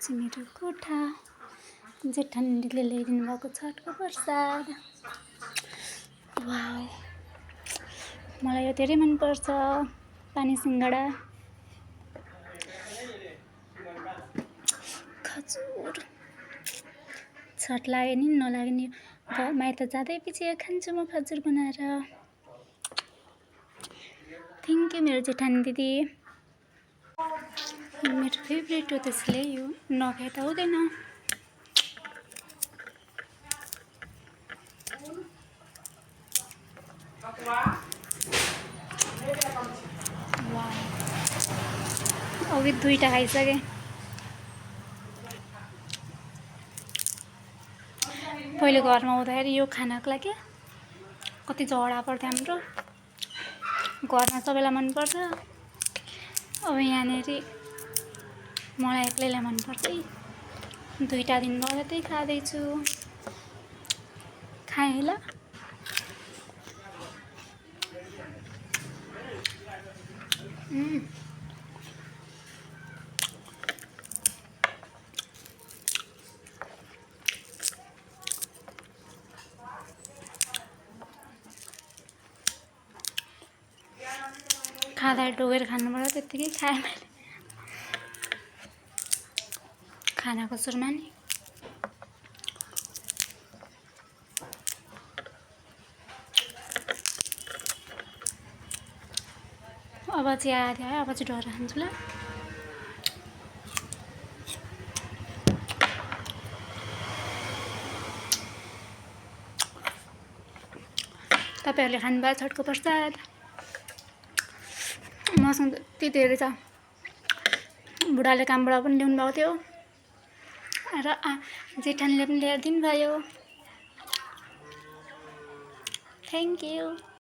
चाहिँ मेरो कोठा जेठानीले ल्याइदिनु भएको छठको प्रसाद। वाउ, मलाई यो धेरै मनपर्छ। पानी सिङ्गडा, खजुर। छठ लाग्यो नि नलाग्यो नि माइत जाँदै पछि खान्छु म खजुर बनाएर। थ्याङ्क यू मेरो जेठानी दिदी, मेरो फेभरेट हो त्यसले यो नखाए त हुँदैन। अघि 2टा खाइसकेँ। पहिले घरमा हुँदाखेरि यो खानाको लागि कति झगडा पर्थ्यो हाम्रो। घरमा सबैलाई मनपर्छ, अब यहाँनिर मलाई एक्लैलाई मनपर्छ। 2टा दिनबाट त्यही खाँदैछु। खाएँ ल। खाँदा डोगेर खानुपर्छ, त्यत्तिकै खाएँ मैले खानाको सुरुमा नि। अब चाहिँ आयो, अब चाहिँ डोगेर खान्छु ल। तपाईँहरूले खानुभयो छठको प्रसाद? मसँग त्यति धेरै छ। बुढाले कामबाट पनि ल्याउनु भएको थियो र जेठानीले पनि ल्याएर दिनुभयो। Thank you.